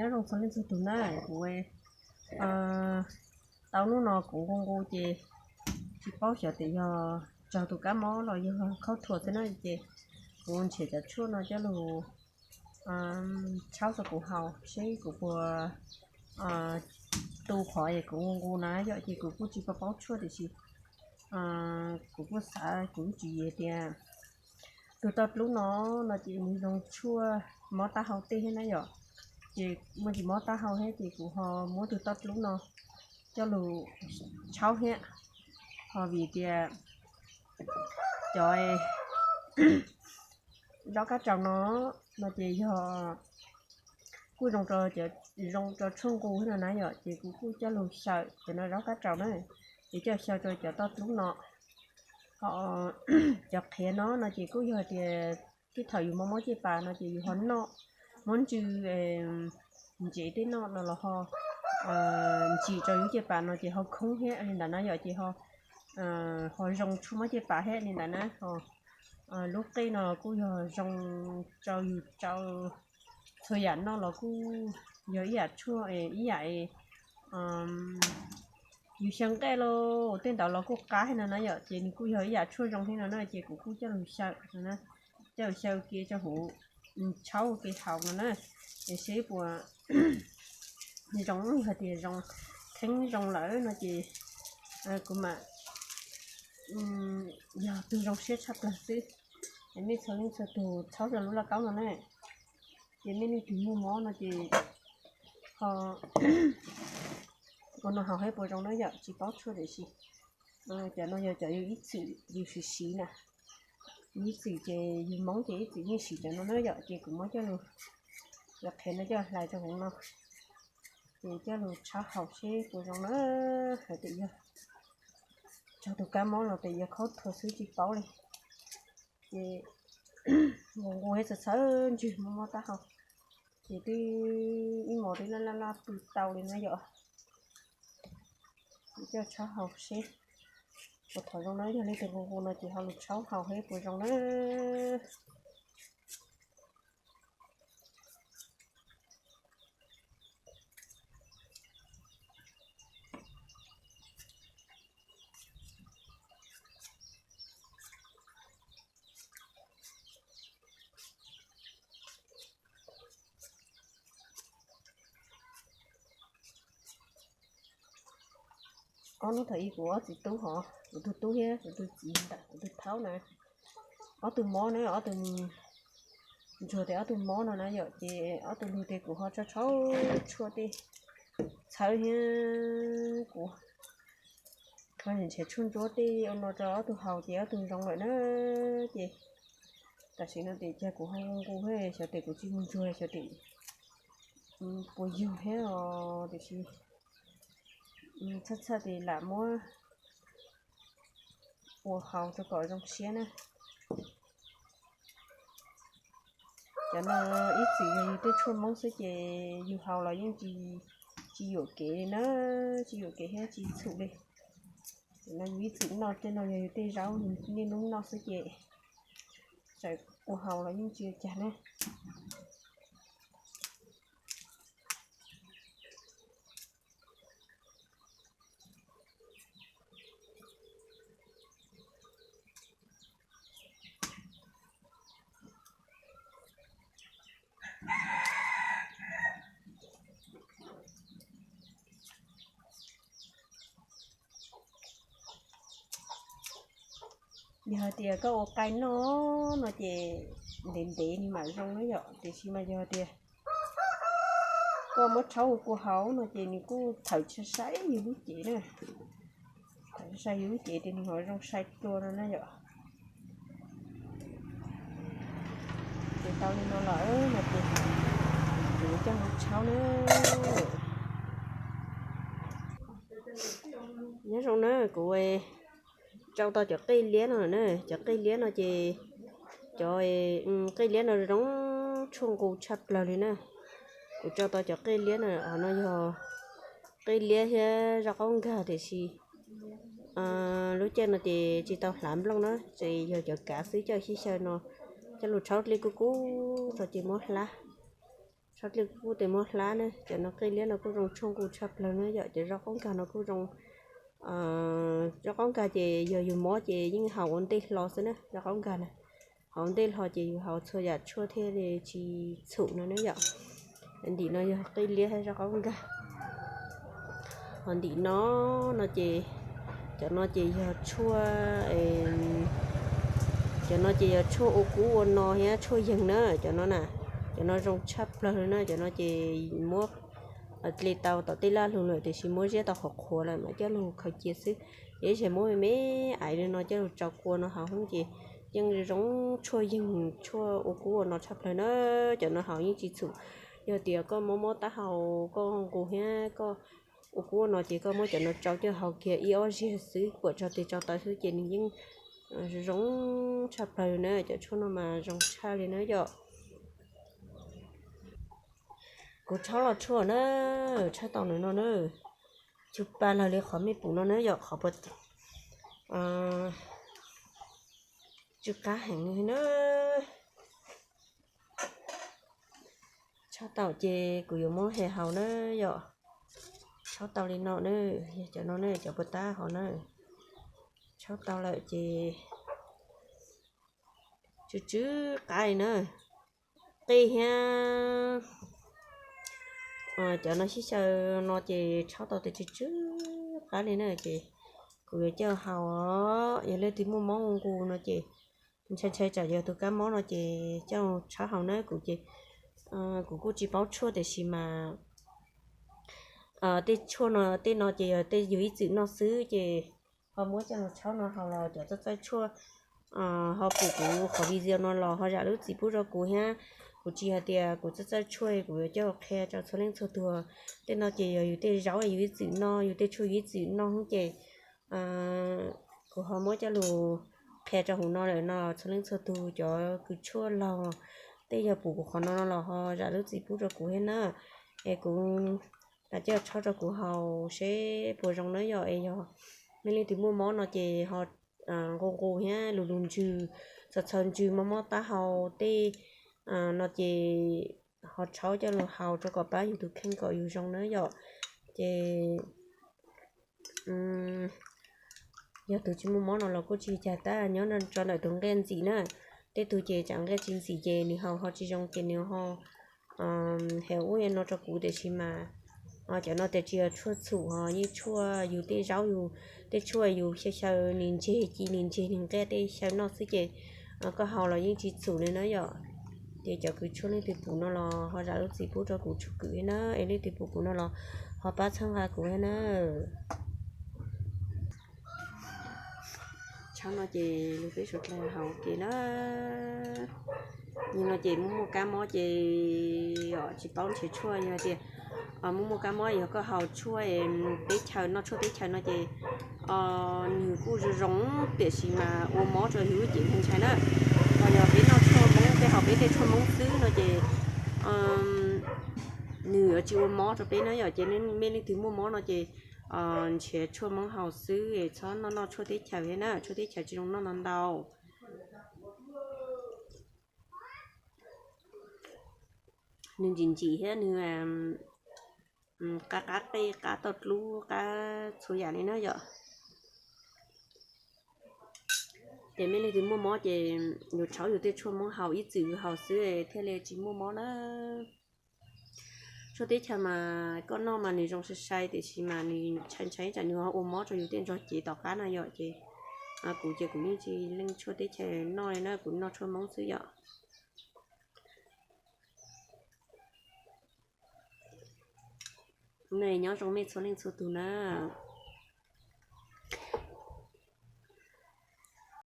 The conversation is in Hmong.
Nyob zoo txog leej txhua tus na, kuv tau hnub no kuv nqus nqus ces tsis paub xyov tias yog raug tus kab mob los yog khaub thuas xwb na ces kuv nrhiav cov tshuaj no coj lug tshaub rau kuv haus seb kuv puas tu qhov es kuv nqus nqus na yom, ces kuv kuj tsis paub paub tshuaj tiam sis kuv kuj xav kuv tsis yis tias tus toj dlub no no ces nws zoo tshuaj mob taub hau tej thiab na yom. Ces muaj tsis mob taub hau thiab ces kuv ho muab tus toj dlub no coj lug tshaub thiab. Ho vim tias cov zaub kab raus no no ces yog kuj zoo rau, zoo rau tshuaj nqus thiab no na yom, ces kuv kuj coj lug xyaw cov no zaub kab raus na, ces coj xyaw rau cov toj dlub no. Ho cov qhiav no no ces kuj yog tias tej thaum yus mob mob cej pas no ces yus ho noj, muab ntsw, ntsev tej noj no los ho ntsim rau yus cej pas no ces ho khoob thiab li ntawd na yom, ces ho zoo tshuaj mob cej pas thiab li ntawd na. Ho lub qej no kuj yog zoo rau yus rau txhua yam noj los kuj yog ib yam tshuaj ib yam yus xyaw nqaij los tej ntawd los kuj qab thiab no na yom, ces nws kuj yog ib yam tshuaj zoo thiab no na, ces kuv kuj coj lug xyaw no na, coj lug xyaw ke rau huv, tshaub ke haus no na, es seb puas zoo, yog tias zoo, kheeb zoo lawm no ces kuv mam yog tus zoo siab tshaj plawg xwb. Es mej txhua leej txhua tus txhob rau lub lauj kaub no na, ces mej leej twg muaj mob no ces ho ua no haus seb puas zoo na yom, tsis paub tshuaj tiam sis cov no yog cov yus ib txwm yus siv siv na, yus ib txwm ces yus mob ces ib txwm yeej siv cov no na yom, ces kuv muab coj lug, cov qhiav no coj hlais rau hauv no, ces coj lug tshaub haus seb puas zoo na, hais tias yog raug tus kab mob los tias yog khaub thuas xwb tsis paub li. Ces nqus nqus thiab txhawv txhawv ntswg mob mob taub hau, ces twb ib hmos twb laj laj laj pw tau li na yom. Coj tshaub haus seb puas thaum zoo na, yog leej twg nqus nqus no ces ho lug tshaub haus seb puas zoo na. Ob hnub thaum ub kuv ob txiv tub hov, kuv tug tub thiab kuv tug txiv ntawm kuv tug thaub na, ob tug mob na, ob tug ntsuag tias ob tug mob no na yom, ces ob tug lug tias kuv ho tso tshau tshuaj tej txhawb thiab kuv ho nrhiav tshuaj ntsuab tej ua no rau ob tug haus ces ob tug zoo lawm na. Ces tam sim no ces cas kuv ho nqus thiab xyov tias kuv tsis mus ntsuag xyov tias puas yog thiab os, tiam sis txhawj txhawj ces lam muab ua haus rau kom zoo siab na. Cov no ib txwm yog yus tej tshuaj Hmoob xwb ces yus haus los yeej tsis yuam kev li na, tsis yuam kev thiab tsis txhum li. Cov no yus ib txwm noj, tej no yog yus tej zaub niaj hnub noj xwb ces txawm ua haus los yeej tsis ua cas na. Yog hais tias koj ua qaij noj no ces ntev ntev nws mam zoo na yom, tiam sis mas yog tias koj muab rhaub ua kua haus no ces nws kuj thawm sai sai yus lub cev na. Thawm sai sai yus lub cev ces nws ho zoo sai dua no na yom. Ces tau li no lawm no ces kuv coj mus tshaub na. Nyob zoo na, kuv tsau tau cov qej liab no na, cov qej liab no ces cov qej liab no zoo tshuaj nqus tshaj plaws li na. Kuv tsau tau cov qej liab no, no yog qej liab thiab zaub qaub nkag tiam sis lub caij no ces tsis tau hlav nplooj na, ces yog cov kav xwb, coj xib xyaw no coj lug tshaub dlej kub kub tso ces muab hlav. Tshob dlej kub tes muab hlab na, cov no qij liab no kuj zoo tshuaj nqus tshaj plaws na yom. Cov zaub qaub nkag no kuj zoo, zaub qaub nkag ces yog yus mob ces yeej haus ua ntej hlo xwb na, zaub qaub nkag na. Haus ua ntej hlo ces yus haus txhua yam tshuaj thiaj li tsis txhum no na yom. Ntim no yog qij liab thiab zaub qaub nkag. Ho ntim no, no ces, cov no ces yog tshuaj, cov no ces yog tshuaj ua kub ua no thiab tshuaj yeeg na, cov no na, cov no zoo tshaj plaws li na, cov no ces muab dle tau tom tej laj lug lawm tiam sis muab ziab tau qhov qhuav lawm mam coj lug khaws cia xwb. Ces ib zaug muab me me aiv li no coj lug tsau kua no haus ces yeej zoo tshuaj yeeg tshuaj ua kub ua no tshaj plaws na, cov no haus yeej tsis txhum. Yog tias koj mob mob taub hau, koj nqus thiab koj ua kub ua no ces koj muab cov no tsau coj haus kiag ib ob zaug xwb, kuam tsau tes tsau taw xwb ces nws yeej zoo tshaj plaws na, cov tshuaj no mas zoo tshaj li na yom. Kuv tshaub los tshuaj na, tshaub tau nws no na, tsis pa lawg li qhov mej pum no na yom, qhov puas tsw qab heev na. Tshaub tau ces kuv yuav muab hem haus na yom. Tshaub tau li no na, yog cov no na, cov puas tab hov na. Tshaub tau lawm ces tsw tsw qab li na. Qij thiab cov no xib xyaw no ces tshaub tau tes tsw tsw qab li na ces kuv yuav coj haus. Yog leej twg muaj mob nqus no ces ntshai ntshai tsam yog tus kab mob no ces coj tshaub haus na. Kuv ces kuv kuj tsis paub tshuaj tiam sis mas tej tshuaj no tej no ces yog tej yus ib txwm noj xwb ces ho muab coj tshaub no haus los cov txawj txawj tshuaj ho pum kuv qhov video no los ho zam lub txim pub rau kuv thiab. Kuv tsis hais tias kuv txawj txawj tshuaj kuv yuav coj qhia rau txhua leej txhua tug. Tej no ces yog yus tej zaub yus ib txwm noj, yus tej tshuaj yus ib txwm noj ces kuv ho muab coj lug qhia rau hauv no lawm no txhua leej txhua tug cov kws tshuaj laug tej yog pum kuv qhov no no los ho zam lub txim pub rau kuv thiab na. Es kuv lam coj tshaub rau kuv haus seb puas zoo na yom. Es yog mej leej twg muaj mob no ces ho nqus nqus thiab lug lug ntsws, txhaws txhaws ntsws mob mob taub hau tej no ces ho tshaub coj lug haus rau kom pab yus tus kheej kom yus zoo na yom. Ces yog tus tsis muaj mob no los kuj tsis cas tab nyob tso ntawm tus nqaij ntxim na. Tej tug ces tsam nqaij tsis ntxim ces nws haus ho tsis zoo ces nws ho hem ua no rau kuv tiam sis mas cov no tias tsis yog tshuaj txhum ho yeej tshuaj yus tej zaub yus tej tshuaj yus xyaw xyaw nws ntseg ci nws ntseg nws nqaij tej xyaw noj xwb ces koj haus los yeej tsis txhum li na yom. Ces cov kws tshuaj leej twg pum no los ho zam lub txim pub rau kuv tshooj kwm thiab na, es leej twg pum kuv no los ho pab txhawb nqa kuv thiab na. Tshaub no ces lug peb suav dlawg haus ua ke na. Yog no ces muaj muaj kab mob ces tsis paub nrhiav tshuaj, yog tias muaj muaj kab mob yog koj haus tshuaj teb chaws, noj tshuaj teb chaws no ces nws kuj zoo zoo tiam sis mas ua mob rau yus lub cev ntshai ntshai na. Ho yog peb noj tshuaj Hmoob, peb haus peb tej tshuaj Hmoob xwb no ces nws yuav tsis ua mob rau peb na yom. Ces mej leej twg muaj mob no ces nrhiav tshuaj Hmoob haus xwb, txhob noj noj tshuaj teb chaws thiab na, tshuaj teb chaws tsis zoo noj ntau ntau. Nws ntsim ntsim thiab nws qab qab qej qab tauj dlub qab txhua yam li na yom. Ces mej leej twg muaj mob ces yus tshaub yus tej tshuaj Hmoob haus ib txwm haus xwb thiaj li tsis muaj mob na. Tshuaj teb chaws mas koj noj mas nws zoo sai sai tiam sis mas nws ntshai ntshai tsam nws ho ua mob rau yus tej ntsog cev tom qab no yom. Ces kuv ces kuv yeej tsis leej tshuaj teb chaws noj li na, kuv noj tshuaj Hmoob xwb yom. Nyob zoo mej txhua leej txhua tug na.